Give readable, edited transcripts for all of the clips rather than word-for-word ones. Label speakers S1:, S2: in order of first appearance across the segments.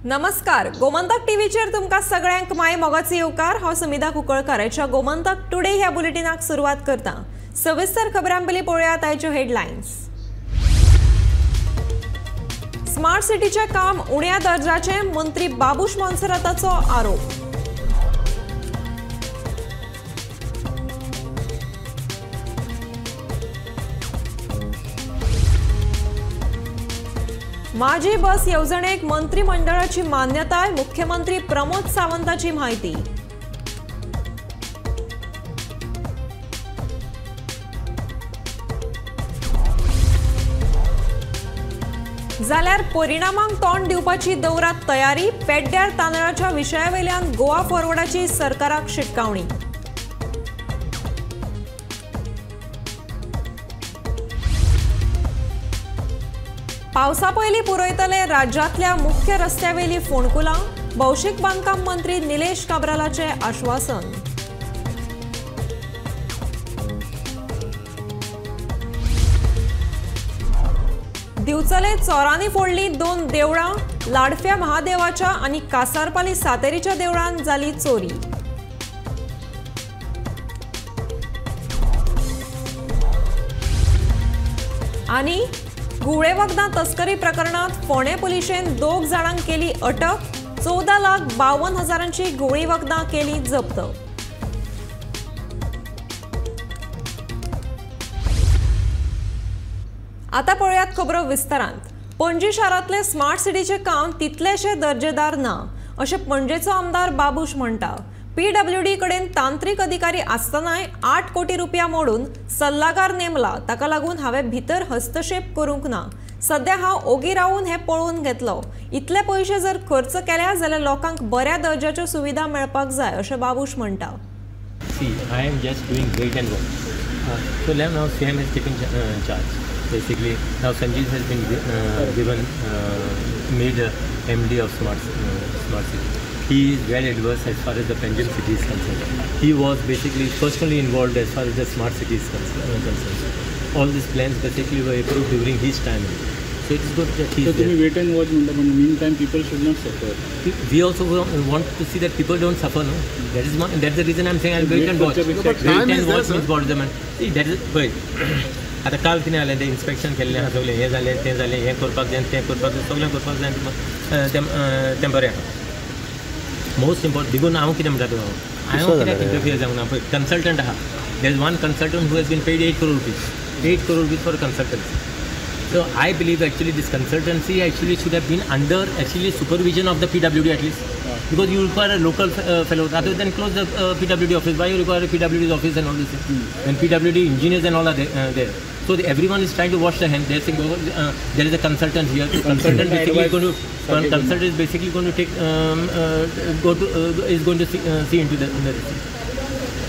S1: नमस्कार, गोमंतक टीव्हीचेर तुमकां सगळ्यांक my मोगाचो येवकार। हांव समिधा कुंकळकर ह्या गोमंतक टुडे ह्या बुलेटिनाक सुरवात करता। सविस्तर खबरां पयलीं पळोवया आयच्यो हेडलायन्स। स्मार्ट सिटीचें काम उण्या दर्जाचें, मंत्री बाबूश मोन्सेराताचो आरोप। माझी बस येवजणेक मंत्रिमंडळाची मान्यताय, मुख्यमंत्री प्रमोद सावंताची माहिती। जाल्यार परिणामांक तोंड दिवपाची दवरात तयारी, पेड्ड्यार तांदळाच्या विशयावेल्यान गोवा फॉरवर्डाची सरकाराक शिटकावणी। पावसा पयलीं पुरयतले राज्यांतल्या मुख्य रस्त्यावेली फोंडकुलां, भौशीक बांदकाम मंत्री निलेश काब्रालाचे आश्वासन। दिवचले चोरांनी फोडली दोन देवळां, लाडफ्या महादेवाच्या आनी कासारपाली सातेरीच्या देवळांत जाली चोरी। आनी घुंवळे वखदां तस्करी प्रकरणात फोंडें पुलिशेन दोग जाणांक केली अटक, 14,52,000 घुंवळी वखदां केली जप्त। आता पळोवयात खबरो विस्तारांत। पणजी शारांतले स्मार्ट सिटीचें काम तितलेशें दर्जेदार ना अशें पणजेचो आमदार बाबूश म्हणटा। पीडब्ल्यूडी कडेन तांत्रिक अधिकारी आसतनाय 8 कोटी रुपया मोडून सल्लागार नेमला, ताका लागून हांवें भितर हस्तक्षेप करूंक ना। सद्या हांव ओगी रावून हें पळोवन घेतलो। इतले पयशे जर खर्च केल्या जाल्यार लोकांक बऱ्या दर्जाच्यो सुविधा मेळपाक जाय अशें बाबूश म्हणटा।
S2: See, I am just doing wait and watch. So now CM has taken charge. Basically, now Sanjeev has been given made MD of Smart City. He is well adverse as far as the Panjim city is concerned. He was basically personally involved as far as the smart city is concerned. All these plans basically were approved during his time. So it is good that he is there.
S3: So wait and watch, but meantime people should not suffer.
S2: We also want to see that people don't suffer, no? That is not, that's the reason I'm saying I'll wait and watch. Wait and watch means what the man. See, that is, wait. आतां काल कितें जालें तें inspection केल्लें आसा सगळें, हें जालें तें जालें, हें करपाक जाय तें करपाक जाय, सगळें करपाक जाय तें बरें आसा। मोस्ट इम्पॉर्टंट देखून हांव कितें म्हणटा तुका, हांव कित्याक इंटरफियर जावंक ना। पळय कन्सल्टंट आहा, there is one consultant who has been paid 8 crore rupees, 8 crore rupees for consultancy. So I believe actually this consultancy actually should have been under actually supervision of the PWD at least, because you require a local fellow rather than close the PWD office. Why you require a PWD office and all this? When PWD engineers and all are there. So everyone is trying to wash their hands. They are saying, oh, there is a consultant here. Consultant basically going to, consultant is basically going to take, is going to see into the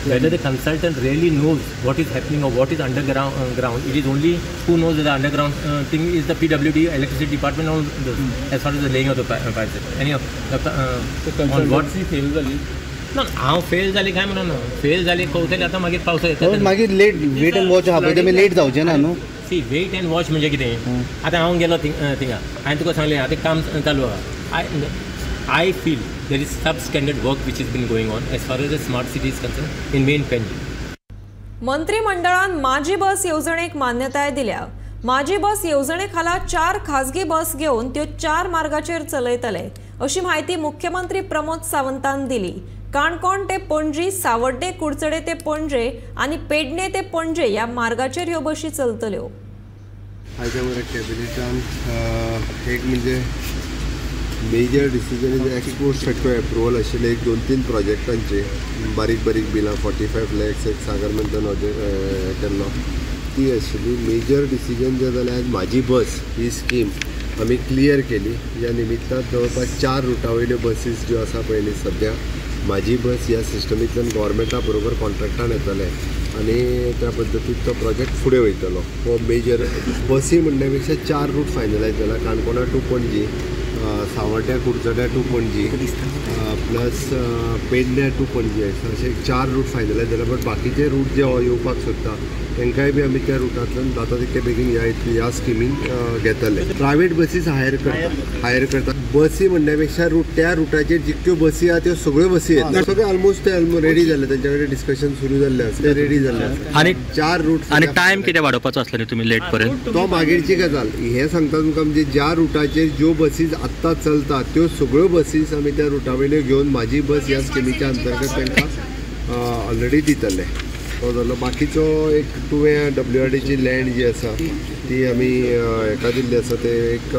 S2: whether the consultant really knows what is happening or what is underground. It is only who knows that the underground thing is the PWD, electricity department, all this, as far as the laying of the pipes. Anyhow, on what
S3: fail जाली
S2: ना, हांव fail जाली काय म्हणून ना, fail जाली कवतले आतां मागीर पावस येता
S4: मागीर लेट वेट एंड वॉच आहा पळय, तेमी लेट जावचें ना न्हू।
S2: सी, वेट एंड वॉच म्हणजे कितें, आतां हांव गेलो थिंगा, हांवें तुका सांगलें आतां काम चालू आहा। I feel there is substandard work which has been going on as far as the smart city is concerned in main Panjim.
S1: मंत्रिमंडळान माझी बस येवजणेक मान्यताय दिल्या। माझी बस येवजणे खाला 4 खाजगी बस घेवन त्यो 4 मार्गाचेर चलयतले अशी माहिती मुख्यमंत्री प्रमोद सावंतान दिली। काणकोण ते पणजी, सावड्डे कुडचडे ते पणजे आनी पेडणे ते पणजे ह्या मार्गाचेर ह्यो बशी चलतल्यो।
S5: आयच्या बरें कॅबिनेटान एक म्हणजे major decision is export sector approval आशिल्ले एक 2-3 प्रोजेक्टांचे बारीक बारीक बिलां 45 लॅक्स एक सागर मंथन केल्लो ती आशिल्ली। मेजर डिसिजन जें जालें आज म्हाजी बस ही स्कीम आमी क्लियर केली। ह्या निमित्तान जवळपास 4 रुटा वयल्यो बसीस ज्यो आसा पळय न्ही सद्या म्हाजी बस ह्या सिस्टमींतल्यान गोवोरमेंटा बरोबर कॉन्ट्रॅक्टान येतले आनी त्या पद्दतीन तो प्रोजेक्ट फुडें वयतलो। हो मेजर बसी म्हणल्या पेक्षा 4 रूट फायनलायज जाला, काणकोणा टू पणजी, सावड्ड्या कुडचड्या टू पणजी प्लस पेडण्या टू पणजी अशे 4 रूट फायनलायज जाले. बट बाकीचे रूट जे येवपाक सोदता तांकांय बी आमी त्या रुटांतल्यान जाता तितके बेगीन ह्या स्किमीन घेतले. प्रायवेट बसीस हायर करता बसी म्हणण्या पेक्षा रूट त्या रुटाचेर जितक्यो बसी आहा त्यो सगळ्यो बसी येता. सगळे ऑलमोस्ट ते रेडी जाल्ले, तांच्या कडेन डिस्कशन सुरू जाल्लें आसा, ते रेडी जाल्ले आसा. आनी 4 रूट
S6: आनी टायम कितें वाडोवपाचो आसलो न्ही तुमी लेट पर्यंत,
S5: तो मागीरची गजाल. हें सांगता तुमकां, म्हणजे ज्या रुटाचेर ज्यो बसीस आत्तां चलता त्यो सगळ्यो बसीस आमी त्या रुटा वयल्यो घेवन म्हाजी बस ह्या स्किमीच्या अंतर्गत तांकां ऑलरेडी दितले. तो जालो. बाकीचो एक तुवें WRDची लँड जी आसा ती आमी हेका दिल्ली आसा, ते एक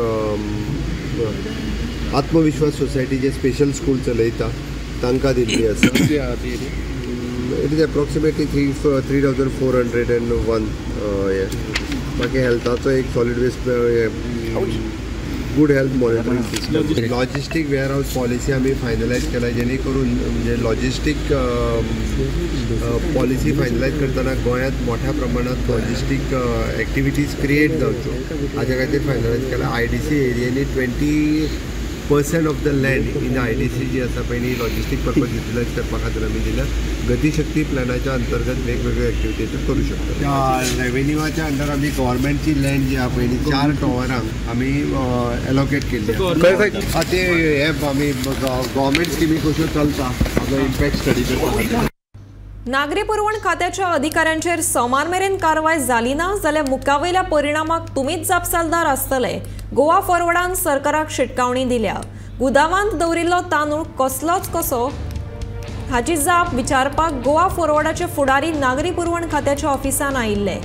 S5: आत्मविश्वास सोसायटी जे स्पेशल स्कूल चलयता तांकां दिल्ली आसा. It is approximately 3,401. हें बाकी हेल्थाचो एक solid waste good health monitoring system, logistic warehouse policy आमी फायनलायज केला, जेणे करून म्हणजे लॉजिस्टीक पॉलिसी फायनलायज करतना गोंयांत मोठ्या प्रमाणात लॉजिस्टीक एक्टिविटीज क्रिएट जावच्यो हाज्या खातीर फायनलायज केला. IDC एरियांनी 20% of the land in IDC जी आसा पळय न्ही लॉजिस्टीक पर्पज युटिलायज करपा खातीर आमी दिल्या. गतिशक्ती प्लॅनाच्या अंतर्गत वेगवेगळ्यो एक्टिविटीज करूं शकता. रेवेन्यूच्या अंडर आमी गव्हर्मेंटची लँड जी आहा पळय न्ही 4 टॉवरांक आमी एलोकेट केल्ली आसा. ते हे आमी गव्हर्मेंट स्किमी कश्यो चलता हाजो इम्पॅक्ट स्टडी करपा खातीर.
S1: नागरी पुरवण खात्याच्या अधिकाऱ्यांचेर सोमार मेरेन कारवाय जाली ना जाल्यार मुखावयल्या परिणामाक तुमीच जापसालदार आसतले, गोवा फॉरवर्डान सरकाराक शिटकावणी दिल्या. गुदावांत दवरिल्लो तांदूळ कसलोच कसो हाची जाप विचारपाक गोवा फॉरवर्डाचे फुडारी नागरी पुरवण खात्याच्या ऑफिसान आयिल्ले.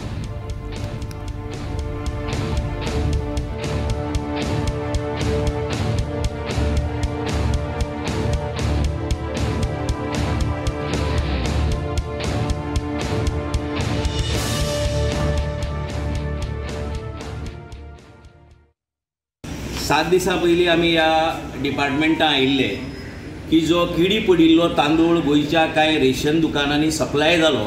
S7: सात दिसां पयलीं आमी ह्या डिपार्टमेंटान आयिल्ले की जो किडी पडिल्लो तांदूळ गोंयच्या कांय रेशन दुकानांनी सप्लाय जालो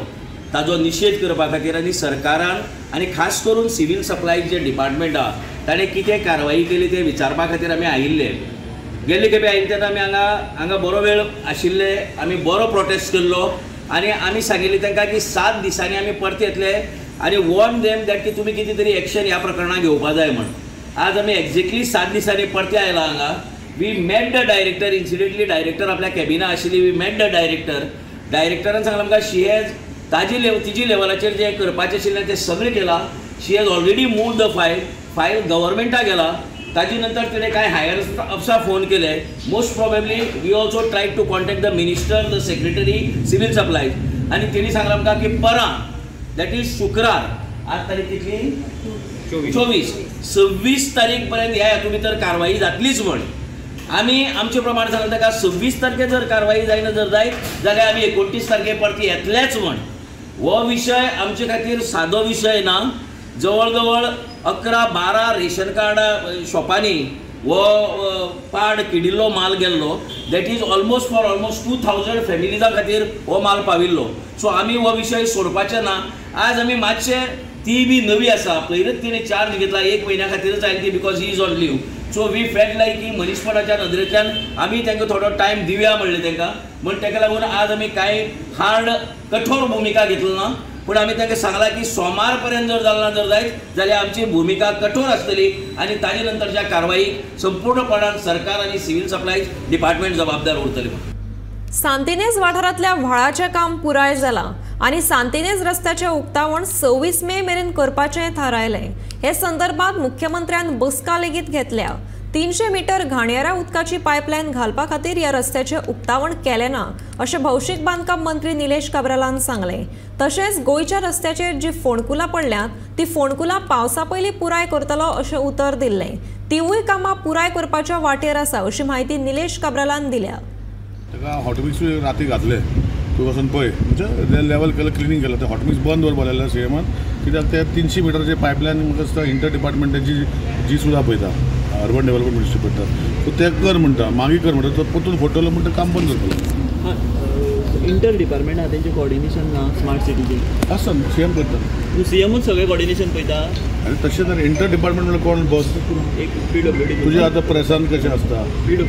S7: ताजो निशेध करपा खातीर आनी सरकारान आनी खास करून सिवील सप्लाय जे डिपार्टमेंट आहा ताणें कितें कारवाई केली तें विचारपा खातीर आमी आयिल्ले. गेल्ले खेपे आयिल्ले तेन्ना आमी हांगा बरो वेळ आशिल्ले, आमी बरो प्रोटेस्ट केल्लो आनी आमी सांगिल्लें तांकां की 7 दिसांनी आमी परते येतले आनी वॉर्न देम that की तुमी कितें तरी एक्शन ह्या प्रकरणाक घेवपा जाय म्हण. आज आमी एक्झॅक्टली 7 दिसांनी परते आयला हांगा. We met the director, incidentally director आपल्या कॅबिना आशिल्ली. We met the director. डायरेक्टरान सांगलां आमकां शी हॅज ताजी तिजी लेवलाचेर जें करपाचें आशिल्लें तें सगळें केलां. She has already move the file, file गव्हर्मेंटाक गेला. ताजे नंतर तिणें कांय हायर अप्सा फोन केले. Most probably we also try to contact the minister, the secretary civil supplies आनी तेणी सांगलां आमकां की परां, that is शुक्रार, आज तारीख कितली 24, 26 तारीख पर्यंत ह्या हातूंत भितर कारवाई जातलीच म्हण. आमी आमचे प्रमाणे सांगला ताका 26 तारखे जर कारवाई जायना जर जायत जाल्यार आमी 29 तारखे परती येतलेच म्हण. हो विशय आमचे खातीर सादो विशय ना. जवळ जवळ 11-12 रेशन कार्डा शॉपांनी हो पाड किडिल्लो माल गेल्लो. That is almost for almost 2000 फॅमिलीजां खातीर हो माल पाविल्लो. सो आमी हो विशय सोडपाचे ना. आज आमी मातशे ती बी नवी आसा, पयलींच तिणें चार्ज घेतला, 1 म्हयन्या खातीरच आयली ती because he is on leave. So we felt like की मनीसपणाच्या नदरेंतल्यान आमी तांकां थोडो टायम दिवया म्हणलें तांकां म्हण. ताका लागून आज आमी कांय हार्ड कठोर भुमिका घेतली ना, पूण आमी तांकां सांगलां की सोमार पर्यंत जर जालें ना जर जायत जाल्यार आमची भुमिका कठोर आसतली आनी ताजे नंतरच्या कारवाईक संपूर्णपणान सरकार आनी सिव्हील सप्लायज डिपार्टमेंट जबाबदार उरतले.
S1: सांतिनेज वाठारांतल्या व्हाळाचें काम पुराय जालां आनी सांतिनेज रस्त्याचें उक्तावण 26 मे मेरेन करपाचें थारायलें. हे संदर्भात मुख्यमंत्र्यान बसका लेगीत घेतल्या. 300 मीटर घाणयाऱ्या उदकाची पायपलायन घालपा खातीर ह्या रस्त्याचें उक्तावण केलें ना अशें भौशीक बांदकाम मंत्री निलेश काब्रालान सांगलें. तशेंच गोंयच्या रस्त्याचेर जी फोंडकुलां पडल्यांत ती फोंडकुलां पावसा पयलीं पुराय करतलो अशें उतर दिल्लें. तिवूय कामां पुराय करपाच्या वाटेर आसा अशी म्हायती निलेश काब्रालान दिल्या.
S8: ताका हॉटमिक्स राती घातले, तूं वचून पळय म्हणजे लेवल केलं, क्लिनींग केलं, ते हॉटमिक्स बंद दवर बरयलें सीएमान कित्याक ते 300 मिटरचे पायपलायन म्हाका दिसता इंटर डिपार्टमेंटाची जी सुद्दां पळयता, अर्बन डेव्हलपमेंट मिनिस्ट्री पळयता, सो ते कर म्हणटा, मागीर कर म्हणटा, तो परतून फोटोलो म्हणटा काम बंद करतलो.
S3: इंटर डिपार्टमेंट आहा तेंचें कोऑर्डिनेशन ना स्मार्ट सिटीचें
S8: आसा सी एम करता,
S3: सी एमूच सगळें कोऑर्डिनेशन पळयता.
S8: आनी तशें तर इंटर डिपार्टमेंट म्हणल्यार कोण बॉस
S3: एक पीडब्ल्यूडी
S8: तुजें आतां प्रेसान कशें आसता,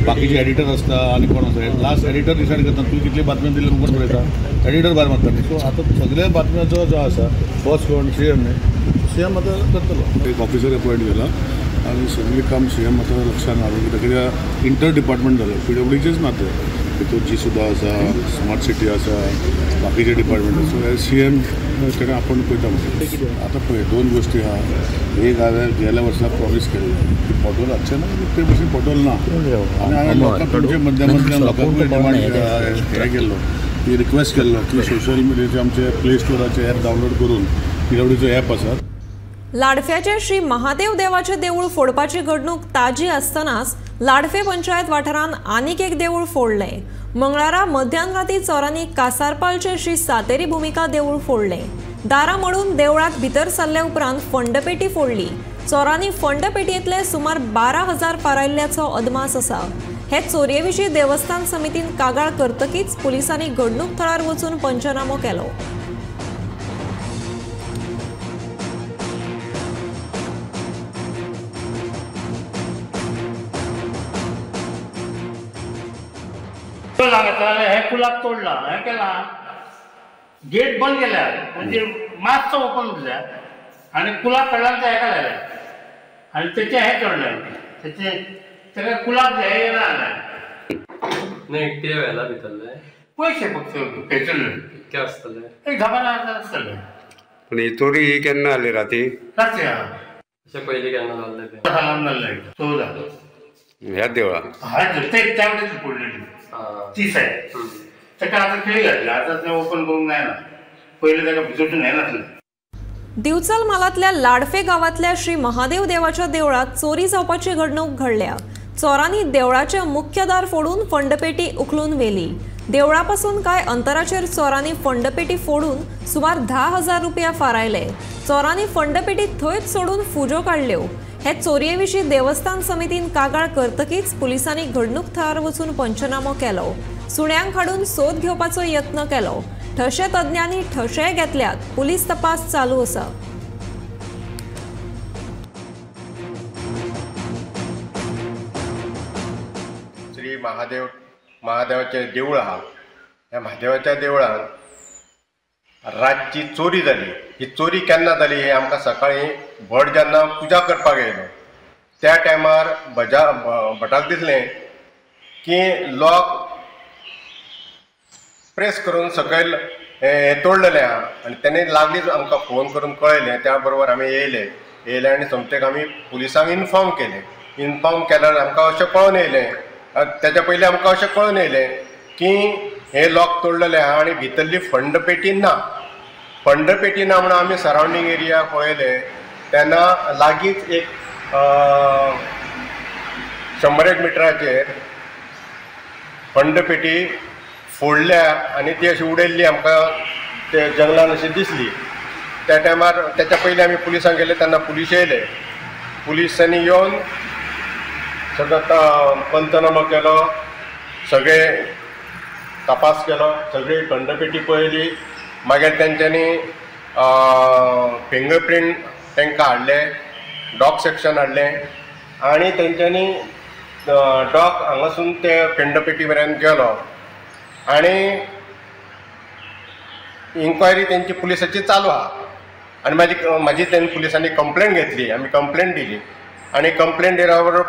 S8: बाकीचे एडिटर आसता आनी कोण आसा, लास्ट एडिटर डिसायड करता तुवें कितली बातम्यो दिल्यो कोण बरयता, एडिटर भायर मारता. सो आतां सगळ्या बातम्यांचो जो आसा बॉस कोण, सी एम न्ही, सी एम आतां करतलो. एक ऑफिसर अपॉयंट केला आनी सगळें काम सी एम आतां लक्षान हाडून कित्याक कित्याक इंटर डिपार्टमेंट जालें, पीडब्ल्यूडीचेच ना तें, तितून जी सुद्दां आसा, स्मार्ट सिटी आसा, बाकीचे डिपार्टमेंट आसा, सी एम तेणें आपूण पळयता. आतां पळय दोन गोश्टी आहा, एक हांवें गेल्या वर्सा प्रॉमीस केल्लें की पॉटहोल आसचें ना, ते भशेन पॉटहोल ना, आनी हांवें लोकांक तुमच्या माध्यमांतल्यान लोकांकूय डिमांड हें केल्लो की रिक्वेस्ट केल्लो की सोशल मिडियाचे आमचे प्ले स्टोराचे एप डावनलोड करून पीडब्ल्यूडीचो एप आसा.
S1: लाडफ्याचे श्री महादेव देवाचे देवूळ फोडपाची घडणूक ताजी आसतनाच लाडफे पंचायत वाठारांत आनीक एक देवूळ फोडलें. मंगळारा मध्यान राती चोरांनी कासारपालचे श्री सातेरी भुमिका देवूळ फोडलें. दारां मोडून देवळाक भितर सरले उपरांत फंडपेटी फोडली. चोरांनी फंडपेटयेंतले सुमार 12,000 फारायल्ल्याचो अदमास आसा. हे चोरये विशीं देवस्थान समितीन कागाळ करतकीच पुलिसांनी घडणूक थळार वचून पंचनामो केलो.
S9: हे कुलाब तोडला, हे केला, गेट बंद केल्या म्हणजे मातसो ओपन उरल्या आनी कुलाब काडला ते हेका जालें आनी तेचें हें तोडलें, तेचें तेका कुलाब हें येना जालें.
S10: न्ही कितें व्हेलां भितरलें
S9: पयशे फक्त पेट्रोल
S10: कितके आसतले,
S9: एक 10-12,000 आसतले.
S11: पूण ही चोरी ही केन्ना जाली? राती
S9: राती.
S10: अशें पयलीं केन्ना जाल्लें तें?
S9: जाल्लें 14
S11: ह्याच देवळान
S9: ते त्या वटेन पडलेली ती सायड ताका आतां खेळी घातली, आतां तें ओपन करूंक जायना, पयलीं ताका भितरसून येनासलें.
S1: दिवचल म्हालांतल्या लाडफे गांवांतल्या श्री महादेव देवाच्या देवळांत चोरी जावपाची घडणूक घडल्या. चोरांनी देवळाचें मुख्य दार फोडून फंडपेटी उखलून व्हेली. देवळापासून कांय अंतराचेर चोरांनी फंडपेटी फोडून सुमार 10,000 रुपया फारायले. चोरांनी फंडपेटी थंयच सोडून फुजो काडल्यो. हे चोरये विशीं देवस्थान समितीन कागाळ करतकीच पुलिसांनी घडणूक थळार वचून पंचनामो केलो. सुण्यांक हाडून सोद घेवपाचो यत्न केलो. ठशे तज्ञांनी ठशेय घेतल्यात. पुलीस तपास चालू आसा.
S5: श्री महादेव महादेवाचें देवूळ आहा, ह्या महादेवाच्या देवळान रातची चोरी जाली. ही चोरी केन्ना जाली हें आमकां सकाळीं भट जेन्ना पुजा करपाक येयलो त्या टायमार भटाक दिसलें की लॉक प्रेस करून सकयल हें तोडलेलें आहा आनी तेणें लागलीच आमकां फोन करून कळयलें. त्या बरोबर आमी येयले येयले आनी सोमतेक आमी पुलिसांक इनफॉर्म केलें. इनफॉर्म केल्यार आमकां अशें कळोन येयलें, तेच्या पयलीं आमकां अशें कळोन येयलें की हें लॉक तोडलेलें आहा आनी भितरली फंड पेटी ना. फंड पेटी ना म्हणून आमी सरावंडींग एरिया पळयलें तेन्ना लागींच एक 100 मिटराचेर फंड पेटी फोडल्या आनी ती अशी उडयल्ली आमकां ते जंगलान अशी दिसली. त्या टायमार तेच्या पयलीं आमी पुलिसांक गेले तेन्ना पुलीस येयले. पुलिसांनी येवन सगळो पंचनामो केलो, सगळे तपास केलो, सगळी खंडपेटी पळयली. मागीर तेंच्यांनी फिंगरप्रिंट तांकां हाडले, डॉग सेक्शन हाडलें आनी तेंच्यांनी डॉग हांगासून ते खंडपेटी मेरेन गेलो आनी इन्क्वायरी तेंची पुलिसाची चालू आहा. आनी म्हाजी तेन्ना पुलिसांनी कंप्लेन घेतली, आमी कंप्लेन दिली आनी कंप्लेन दिल्या बरोबर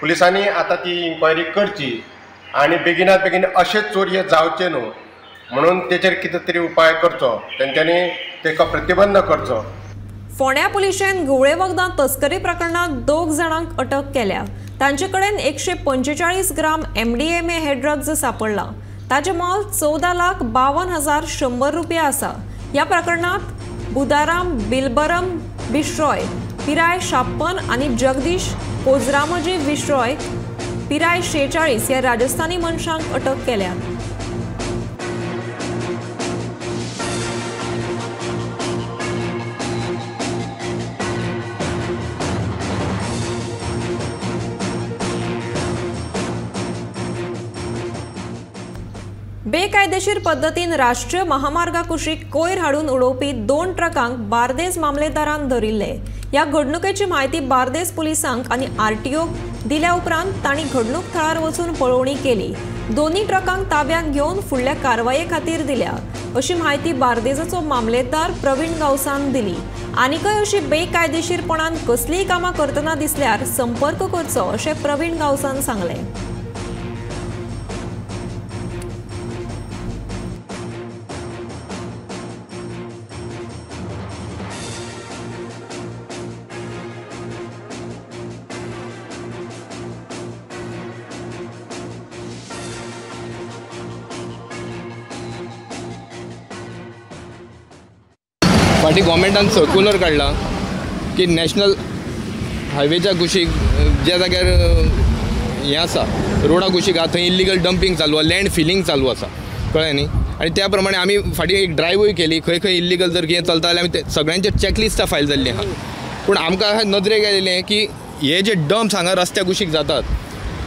S5: पुलिसांनी आतां ती इन्क्वायरी करची आनी बेगिनात बेगीन अशें चोरये जावचे न्हू म्हणून तेचेर कितें तरी उपाय करचो, तेंच्यांनी तेका प्रतिबंध करचो.
S1: फोंड्या पुलिशेन घुंवळे वखदां तस्करी प्रकरणांत 2 जाणांक अटक केल्या. तांचे कडेन 145 ग्राम MDMA हे ड्रग्ज सापडला. ताचें मोल 14,52,100 रुपया आसा. ह्या प्रकरणांत बुदाराम बिलबरम बिश्रॉय पिराय 56 आनी जगदीश कोजरामजी बिश्रॉय पिराय 46 ह्या राजस्थानी मनशांक अटक केल्या. बेकायदेशीर पद्दतीन राष्ट्रीय महामार्गा कुशीक कोयर हाडून उडोवपी 2 ट्रकांक बार्देस मामलेदारान धरिल्ले। ह्या घडणुकेची म्हायती बार्देस पुलिसांक आनी आरटीओक दिल्या उपरांत तांणी घडणूक थळार वचून पळोवणी केली। दोन्ही ट्रकांक ताब्यांत घेवन फुडल्या कारवाये खातीर दिल्या अशी म्हायती बार्देसाचो मामलेदार प्रवीण गांवसान दिली। आनीकय अशी बेकायदेशीरपणान कसलीय कामां करतना दिसल्यार संपर्क करचो अशें प्रवीण गांवसान सांगलें।
S12: फाटीं गोवोरमेंटान सर्कुलर काडला की नॅशनल हायवेच्या कुशीक ज्या जाग्यार हें आसा रोडा कुशीक आहा थंय इल्लिगल डंपींग चालू आहा, लँड फिलींग चालू आसा, कळ्ळें न्ही। आनी त्या प्रमाणे आमी फाटीं एक ड्रायव्हूय केली, खंय खंय इल्लिगल जर कितें चलता जाल्यार आमी सगळ्यांचे चॅकलिस्टां फायल जाल्लीं आहा। पूण आमकां नदरेक आयलें की हे जे डम्प्स हांगा रस्त्या कुशीक जातात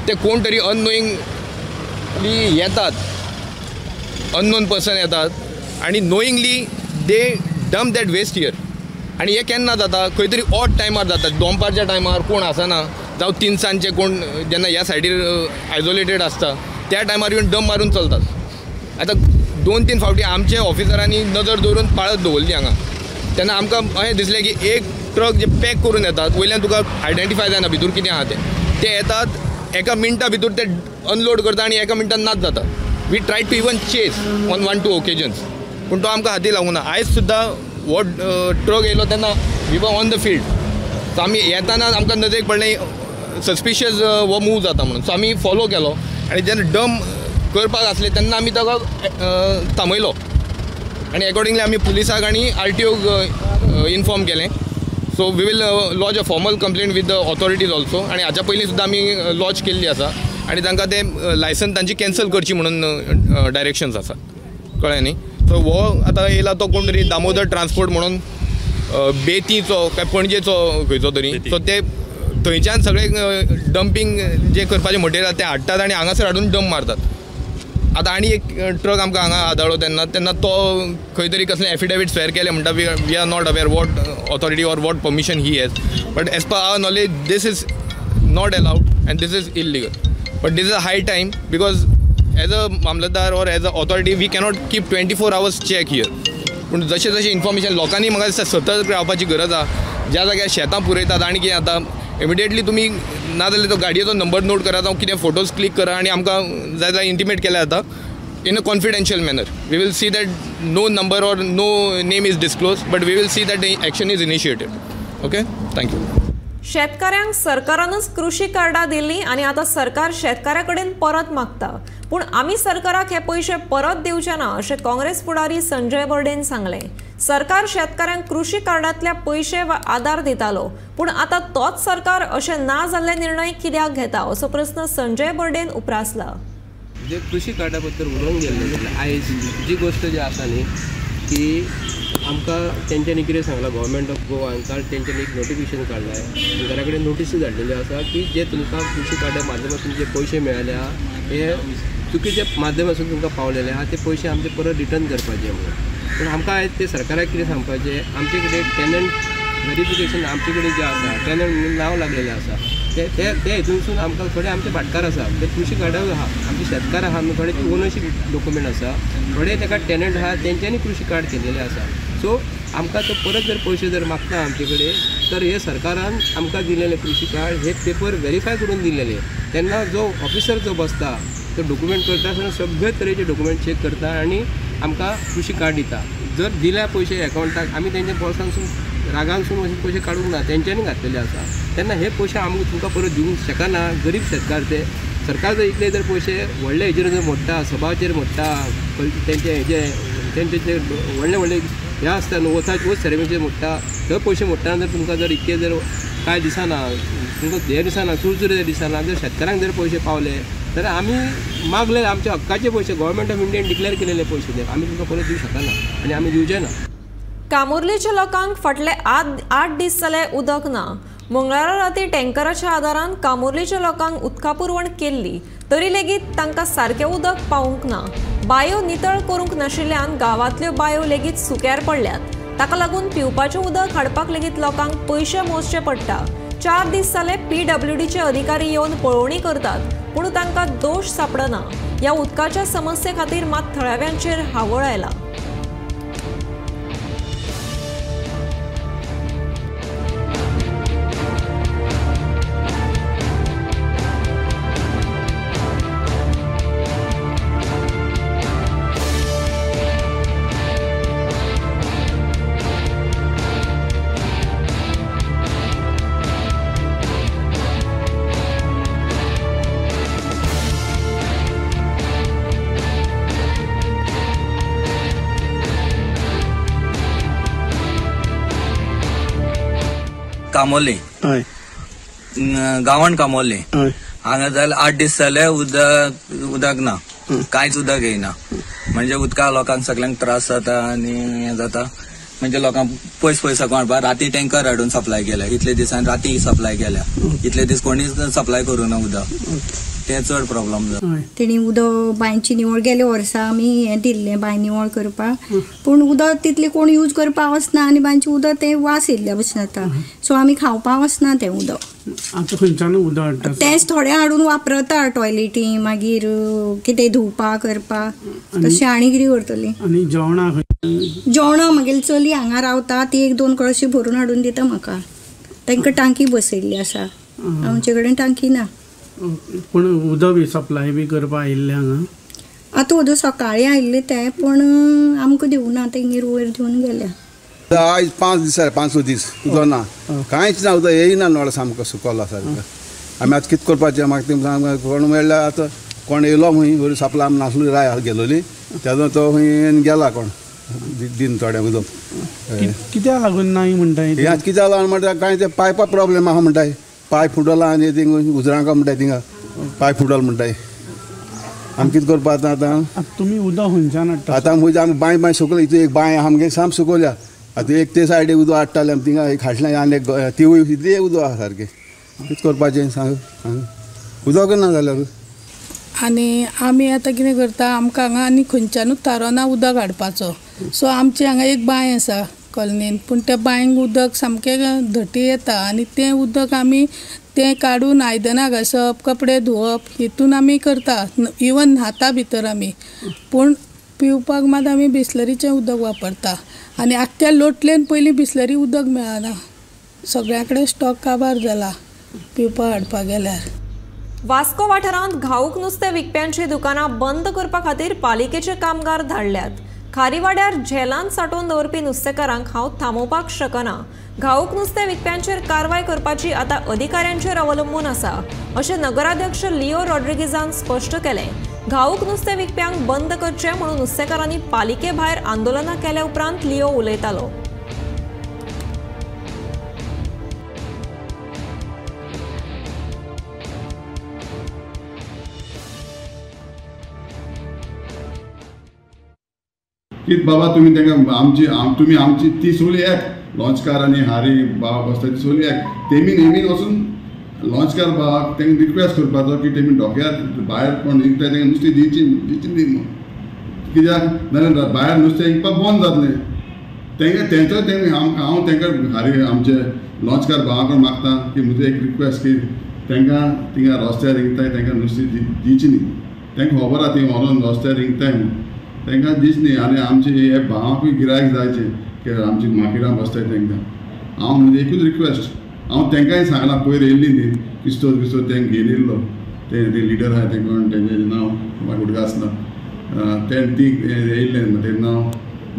S12: ते कोण तरी अननोईंगली येतात, अननोन पर्सन येतात आनी knowingly they dump that waste here. आनी हें केन्ना जाता, खंय तरी ऑड टायमार जाता, दोनपारच्या टायमार कोण आसना जावं तिनसांजचे कोण जेन्ना ह्या सायडीर आयसोलेटेड आसता त्या टायमार येवन डंप मारून चलतात। आतां 2-3 फावटी आमचे ऑफिसरांनी नजर दवरून पाळत दवरली हांगा, तेन्ना आमकां अशें दिसलें की एक ट्रक जे पॅक करून येतात वयल्यान तुका आयडेंटिफाय जायना भितर कितें आहा तें, ते येतात एका मिनटा भितर ते अनलोड करता आनी एका मिनटान नाच जाता। We try to even chase on 1-2 occasions पूण तो आमकां हाती लागूं ना। आयज सुद्दां हो ट्रक येयलो तेन्ना we were on the field, so आमी येताना आमकां नदरेक पडलें सस्पिशियस हो मूव जाता म्हणून, सो आमी फॉलो केलो आनी जेन्ना डंप करपाक आसले तेन्ना आमी ताका थांबयलो आनी एकॉर्डिंगली आमी पुलिसाक आनी आरटीओक इन्फॉर्म केलें। So we will lodge a formal complaint with the authorities also आनी हाच्या पयलीं सुद्दां आमी लॉज केल्ली आसा आनी तांकां तें लायसन तांची कॅन्सल करची म्हणून डायरेक्शन्स आसात, कळ्ळें न्ही। सो हो आतां येयला तो कोण तरी दामोदर ट्रान्सपोर्ट म्हणून बेतीचो काय पणजेचो खंयचो तरी, सो ते थंयच्यान सगळे डंपींग जे करपाचें मटेरियल तें हाडटात आनी हांगासर हाडून डंप मारतात। आतां आनी एक ट्रक आमकां हांगा आदळ्ळो तेन्ना तेन्ना तो खंय तरी कसलें एफिडेवीट स्वेर केलें म्हणटा, we are not aware what authority or what permission he has, but as per our knowledge this is not allowed and this is illegal. But this is a high time because as a mamlatdar or as a authority we cannot keep 24 hours check here. पूण जशें जशें information लोकांनी म्हाका दिसता सतर्क रावपाची गरज आहा। ज्या जाग्यार शेतां पुरयतात आनी कितें जाता इमिडिएटली तुमी ना जाल्यार तो गाडयेचो नंबर नोट करा जावं कितें फोटोज क्लिक करा आनी आमकां जाय जाल्यार इंटिमेट केल्यार जाता in a confidential manner. We will see that no number or no name is disclose, but we will see that action is initiated. Okay, thank you.
S1: शेतकऱ्यांक सरकारानच कृषी कार्डां दिल्लीं आनी आतां सरकार शेतकऱ्यां कडेन परत मागता, पूण आमी सरकाराक हे पयशे परत दिवचे ना अशें काँग्रेस फुडारी संजय बर्डेन सांगलें। सरकार शेतकऱ्यांक कृषी कार्डांतल्या पयशे वा आदार दितालो, पूण आतां तोच सरकार अशें ना जाल्ले निर्णय कित्याक घेता असो प्रस्न संजय बर्डेन उप्रासला।
S10: जे कृषी कार्डा बद्दल उलोवंक गेल्लें जाल्यार आयज जी गोश्ट जी आसा न्ही की आमकां तेंच्यांनी कितें सांगलां, गव्हर्मेंट ऑफ गोवान काल तेंच्यांनी एक नोटिफिकेशन काडलां, घरा कडेन नोटिसूय धाडलेल्यो आसा की जे तुमकां कृषी कार्डा माध्यमांतून जे पयशे मेळ्ळ्या हे चुकीच्या माध्यमांतून तुमकां पावलेले आहा ते पयशे आमचे परत रिटर्न करपाचे म्हणून। पूण आमकां आयज ते सरकाराक कितें सांगपाचें, आमचे कडेन टेनंट वेरिफिकेशन आमचे कडेन जें आसा टेनंट म्हणून नांव लागलेलें आसा ते ते हितूनसून आमकां थोडे आमचे भाटकार आसा ते कृषी कार्डार आहा, आमचे शेतकार आहा न्हू, थोडे ओनरशीप डॉक्युमेंट आसा, थोडे ताका टेनंट आहा तेंच्यांनी कृषी कार्ड केलेलें आसा। सो आमकां तो परत जर पयशे जर मागता आमचे कडेन तर हे सरकारान आमकां दिलेले कृषी कार्ड हे पेपर वेरीफाय करून दिलेले, तेन्ना जो ऑफिसर जो बसता तो डॉक्युमेंट करता आसतना सगळे तरेचे डॉक्युमेंट चॅक करता आनी आमकां कृषी कार्ड दिता। जर दिल्या पयशे एकावंटाक आमी तेंच्या बोल्सांसून रागानसून अशे पयशे काडूंक ना, तेंच्यांनी घातलेले आसा, तेन्ना हे पयशे आमकां तुमकां परत दिवंक शकना। गरीब शेतकार ते सरकार जर इतले जर पयशे व्हडले हेजेर जर मोडटा, सभाचेर मोडटा, तेंचे हेजे तेंचे जे व्हडले व्हडले हे आसता न्हू वोथ सेरेमनीचेर मोडटा, थंय पयशे मोडटना जर तुमकां जर इतके जर कांय दिसना, तुमकां हें दिसना, चुरचुरे दिसना, जर शेतकारांक जर पयशे पावले जाल्यार आमी मागले आमच्या हक्काचे पयशे गव्हर्मेंट ऑफ इंडियान डिक्लेअर केलेले पयशे ते आमी तुमकां परत दिवंक शकना आनी आमी दिवचे ना।
S1: कामुर्लीच्या लोकांक फाटले 8 दीस जाले उदक ना। मंगळारा राती टँकराच्या आदारान कामुर्लीच्या लोकांक उदका पुरवण केल्ली तरी लेगीत तांकां सारकें उदक पावूंक ना। बायो नितळ करूंक नाशिल्ल्यान गांवांतल्यो बायो लेगीत सुक्यार पडल्यात। ताका लागून पिवपाचें उदक हाडपाक लेगीत लोकांक पयशे मोजचे पडटा। 4 दीस जाले पीडब्ल्यूडीचे अधिकारी येवन पळोवणी करतात, पूण तांकां दोश सापडना। ह्या उदकाच्या समस्ये खातीर मात थळाव्यांचेर हावळ आयला।
S13: कामोले गांवान कामोले हांगा जाले 8 दीस जाले उदक उदक ना, कांयच उदक येयना। म्हणजे उदका लोकांक सगळ्यांक त्रास जाता आनी हें जाता। म्हणजे लोकांक पयस पयस साकून हाडपा राती टँकर हाडून सप्लाय केल्या, इतले दिसान राती सप्लाय केल्या, इतले दीस कोणीच सप्लाय करूं ना उदक, ते चड प्रॉब्लम जाता।
S14: तेणी उदक बांयची निवळ गेल्या वर्सा आमी हें दिल्लें बांय निवळ करपाक, पूण उदक तितलें कोण यूज करपाक वचना आनी बांयचें उदक तें वास येयल्ल्या भशेन जाता, सो आमी खावपाक वचना तें उदक।
S15: आतां खंयच्यान उदक हाडटा?
S14: तेंच थोडें हाडून वापरता टॉयलेटी, मागीर कितें धुवपाक करपाक तशें आनी कितें करतलीं।
S15: आनी जेवणां?
S14: जेवणां मागीर चली हांगा रावता ती 1-2 कळशी भरून हाडून दिता म्हाका, तांकां टांकी बसयल्ली आसा, आमचे कडेन टांकी ना।
S15: पूण उदक बी सप्लाय बी करपाक आयिल्लें हांगा?
S14: आतां उदक सकाळीं आयिल्लें तें, पूण आमकां दिवना, तेंगेर वयर दिवन गेल्या।
S16: आयज 5 दीस जाले, 5 दीस उदक ना, कांयच ना, उदक येयना नळ सामको सुकलो सारको। आमी आतां कितें करपाचें म्हाका तें कोण मेळ्ळ्यार आतां कोण येयलो खंय बरी सप्लाय आमी नासली राय गेलोली तेदो तो खंय गेला कोण दिन थोडें उदक
S15: कित्याक लागून ना म्हणटा?
S16: हें आतां कित्याक लागून म्हणटा कांय ते पायपा प्रॉब्लेम आहा म्हणटाय, पायप फुटला आनी थिंग उजरांका म्हणटाय, थिंगा पायप फुटल म्हणटाय। आमी कितें करपा आतां? आतां
S15: तुमी उदक खंयच्यान हाडटा?
S16: आतां आमी बांय बांय सुकल्या, इतून एक बांय आहा आमगे साम सुकल्या, आतां एक ते सायडीक उदक हाडटाले आमी थिंगा एक हाडलें आनी एक तिवूय इतलें उदक आहा सारकें, कितें करपाचें सांग? उदक ना जाल्यार
S17: आनी आमी आतां कितें करता, आमकां हांगा आनी खंयच्यानूच थारो ना उदक हाडपाचो, सो आमची हांगा एक बांय आसा कॉलनीन, पूण त्या बांयक उदक सामकें धटी येता आनी तें उदक आमी तें काडून आयदनां घांसप, कपडे धुवप हितून आमी करता, इवन न्हाता भितर आमी, पूण पिवपाक मात आमी बिस्लरीचें उदक वापरता। आनी आख्ख्या लोटलेन पयलीं बिस्लरी उदक मेळना, सगळ्या कडेन स्टॉक काबार जाला पिवपाक हाडपाक गेल्यार।
S1: वास्को वाठारांत घाऊक नुस्तें विकप्यांची दुकानां बंद करपा खातीर पालिकेचे कामगार धाडल्यात। खारीवाड्यार झेलान सांठोवन दवरपी नुस्तेकारांक हांव थांबोवपाक शकना। घाऊक नुस्तें विकप्यांचेर कारवाय करपाची आतां अधिकाऱ्यांचेर अवलंबून आसा अशें नगराध्यक्ष लिओ रॉड्रिगीजान स्पश्ट केलें। घाऊक नुस्तें विकप्यांक बंद करचें म्हणून नुस्तेकारांनी पालिके भायर आंदोलनां केल्या उपरांत लिओ उलयतालो।
S18: की बाबा तुमी तांकां आमची तुमी आमची ती सगळी एक लॉन्चकार आनी हारी बाबा बसता ती सगळी एक तेमी नेमी वचून लॉन्चकार बाबाक तांकां रिक्वेस्ट करपाचो की तेमी डोक्यार भायर कोण विकता तांकां नुस्तें दिवची दिवची न्ही म्हणून, कित्याक नाजाल्यार भायर नुस्तें विकपाक बंद जातलें। तांकां तेंचो तें हांव तांकां हारी आमचे लॉन्चकार भावा कडेन मागता की म्हजो एक रिक्वेस्ट की तांकां थिंगा रस्त्यार विकताय तांकां नुस्तें दिवची न्ही, तांकां खबर आहा ती व्हरोन रस्त्यार विकताय म्हणून तांकां दीस न्ही। आनी आमचे हे भावांकूय गिरायक जायचें की आमची मार्केटान बसताय तांकां हांव म्हणजे एकूच रिक्वेस्ट हांव तांकांय सांगलां पयर येयल्ली न्ही क्रिस्तोद क्रिस्तोद तांकां घेवन येयल्लो ते लिडर आहाय तांकां तेंचें नांव म्हाका उडगास ना, तें ती येयल्लें तें नांव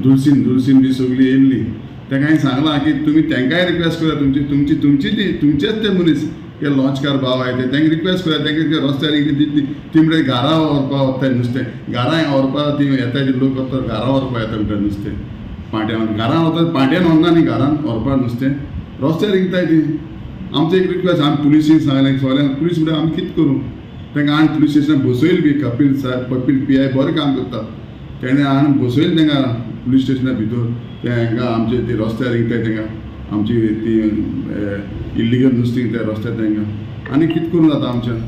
S18: दुलसीन दुलसीन बी सगळीं येयल्ली, तांकां हांवें सांगलां की तुमी तांकांय रिक्वेस्ट करात तुमची तुमची तुमची ती तुमचेच ते मनीस ते लॉन्चकार भाव आहाय ते तांकां रिक्वेस्ट करात तांकां रस्त्यार दितली ती म्हणटा घरा व्हरपा वताय नुस्तें, घरा व्हरपा ती येता ती लोक वता घरा व्हरपा येता म्हणटा नुस्तें पाट्यान घरान वता पाट्यान व्हरना न्ही घरान व्हरपा नुस्तें रस्त्यार विकताय ती। आमचो एक रिक्वेस्ट आमी पुलिसीन सांगलें सगळ्यांक, पुलीस म्हणटा आमी कितें करूं, तांकां हाडून पुलीस स्टेशनार बसयली बी कपील साहेब कपील पी I बरें काम करता, तेणें हाडून बसयलें तांकां पुलीस स्टेशना भितर ते हांकां आमचे ते रस्त्यार विकताय तांकां आमची ती इल्लिगल नुस्तीं त्या रस्त्यार तांकां आनी कितें करूं जाता आमच्यान.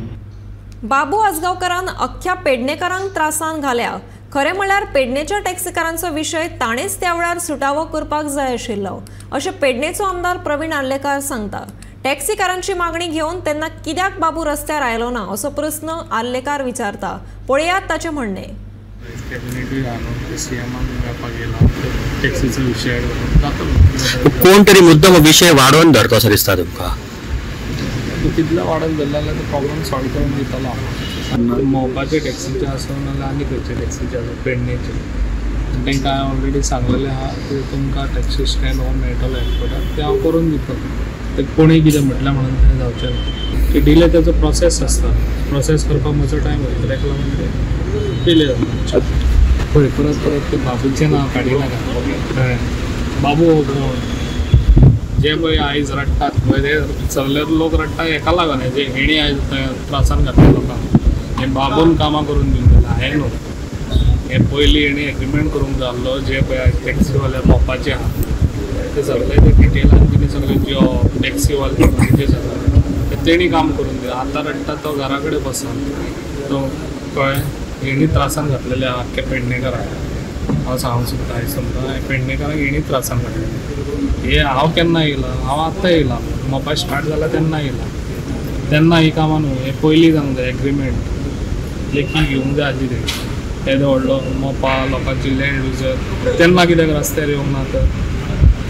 S1: बाबू आजगांवकारान अख्ख्या पेडणेकारांक त्रासान घाल्या. खरें म्हळ्यार पेडणेच्या टॅक्सीकारांचो विशय ताणेंच त्या वेळार सुटावो करपाक जाय आशिल्लो अशें पेडणेचो आमदार प्रवीण आर्लेकार सांगता. टॅक्सीकारांची मागणी घेवन तेन्ना कित्याक बाबू रस्त्यार आयलो ना असो प्रस्न आर्लेकार विचारता. पळयात ताचें म्हणणें.
S6: कोण तरी मुद्दम विशय वाडोवन धरता असो दिसता तुमकां?
S19: तितलो वाडोवन धरलो जाल्यार तो प्रॉब्लम सॉल्व करून दितलो. मोपाचे टॅक्सीचे आसूं नाल्यार आनी खंयचे टॅक्सीचे आसूं पेडणेचे, तांकां हांवें ऑलरेडी सांगलेलें आहा की तुमकां टॅक्सी स्टँड हो मेळटलो एअरपोर्टार, तें हांव करून दितलो. ते कोणूय कितें म्हटलें म्हणून तें जावचें ना. ते डिले ताचो प्रोसेस आसता, प्रोसेस करपाक म्हजो टायम वयता, ताका लागून ते डिले जाता. पळय परत परत ते बाबूचें नांव काडिनाका. कळ्ळें? बाबू हो कोण जे पळय आयज रडटात पळय ते सगळे लोक रडटा हेका लागून जे हेणी आयज त्रासान घातले लोकांक. हे बाबून कामां करून दिवंक जाय हांवें न्हू. हे पयलीं हेणी एग्रीमेंट करूंक जाय आसलो. जे पळय आयज टॅक्सीवाले मोपाचे आहा ते सगळे ते डिटेलान तेणी सगळे जॉब टॅक्सीवाले जे जाता ते तेणी काम करून दिला. आतां रडटा तो घरा कडेन बसून तो. कळ्ळें? हेणी त्रासान घातलेले आहा आख्खे पेडणेकारांक. हांव सांगूंक सोदता आयज तुमकां पेडणेकारांक हेणी त्रासान घातलेले. हे हांव केन्ना येयला? हांव आत्तां येयला. मोपा स्टार्ट जाला तेन्ना येयला. तेन्ना ही कामां न्हू, हे पयलीं जावंक जाय. एग्रीमेंट लेखी घेवंक जाय आसली तेणी. येदो व्हडलो मोपा लोकांची लँड लुजर तेन्ना कित्याक रस्त्यार येवंक ना तर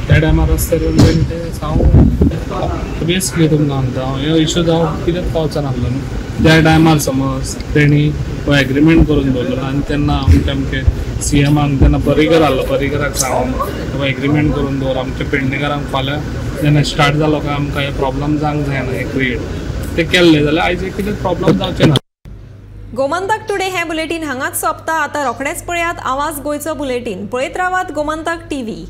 S19: त्या टायमार रस्त्यार येवन तेणी तें सांगूंक बेसिकली तुमकां सांगता हांव हो इशू जावं कित्याक पावचो नासलो न्हू त्या टायमार. समज तेणी हो एग्रीमेंट करून दवरलो आनी तेन्ना आमचे आमचे सीएमाक तेन्ना पर्रीकर आहलो, पर्रीकराक सांगून बाबा एग्रीमेंट करून दवर आमच्या पेडणेकारांक फाल्यां जेन्ना स्टार्ट जालो काय आमकां हे प्रॉब्लम जावंक जायना हे क्रिएट ते केल्ले जाल्यार आयज कितें प्रॉब्लम जावचें ना.
S1: गोमंतक टुडे हें बुलेटीन हांगाच सोंपता. आतां रोखडेंच पळयात आवाज गोंयचो बुलेटीन. पळयत रावात गोमंतक टीव्ही.